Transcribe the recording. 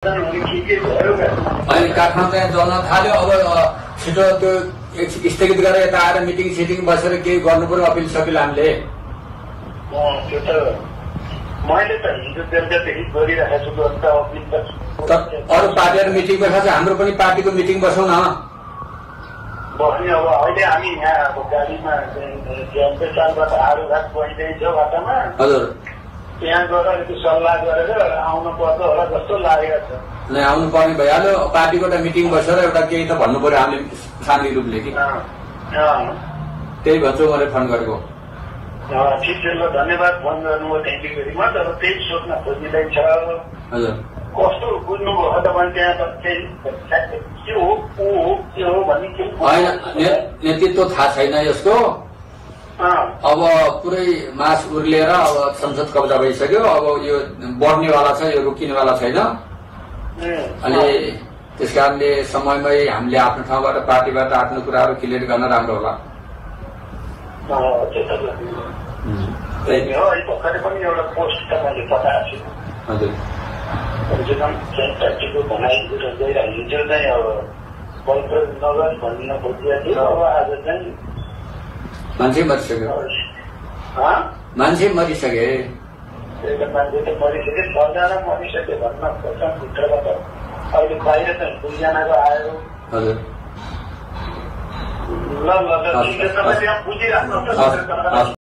अहिले काठमाडौँ यहाँ जल्न थाल्यो। अब छिटो त्यो स्थगित गरेर यता आएर मिटिङ सिटिङ बसेर केही गर्नु पर्यो। अपिल सपिल हामीले त्यो त मैले त हिजो बेलुकादेखि गरिरहेको छु। अरू पार्टीहरू मिटिङ बसेको छ, हाम्रो पनि पार्टीको मिटिङ बसौँ न। बस्ने अब अहिले हामी यहाँ अब गाडीमा चालबाट आरुघाट बहिँदैछ बाटोमा। हजुर, त्यहाँ गएर त्यो सल्लाह गरेर आउनु पर्छ होला जस्तो लागेको छ। नै आउनु पर्ने भइहाल्यो। पार्टीको एउटा मिटिङ बसेर एउटा केही त भन्नु पर्यो हामीले शान्ति रूपले कि त्यही भन्छु मैले फोन गरेको। ठिक छ, ल धन्यवाद फोन गर्नुभयो, थ्याङ्क यू भेरी मच। अब त्यही सोध्न खोजिँदैछ। हजुर, कस्तो बुझ्नुभयो तपाईँ त्यहाँ के हो को हो के हो भन्ने के होइन, नेतृत्व थाहा छैन यसको। अब पुरै मास उर्लिएर अब संसद कब्जा भइसक्यो। अब यो बढ्नेवाला छ, यो रोकिनेवाला छैन। अनि त्यस कारणले समयमै हामीले आफ्नो ठाउँबाट पार्टीबाट आफ्नो कुराहरू क्लियर गर्न राम्रो होला। भर्खरै पनि एउटा पोस्ट तपाईँले पठाएको छु। हजुर, कमसेकम पार्टीको भनाइ हिजो चाहिँ अब बलप्रयोग नगर भन्न खोजिएको थियो। अब आज चाहिँ मान्छे मरिसक्यो, मान्छे मरिसके, मान्छे त मरिसके, 6जना मरिसक्यो भन्न खोज्छ भित्रबाट। अहिले बाहिर चाहिँ 2जनाको आयो। हजुर, ल ल ल, ठिक छ, तपाईँ त्यहाँ बुझिराख्नुहोस्।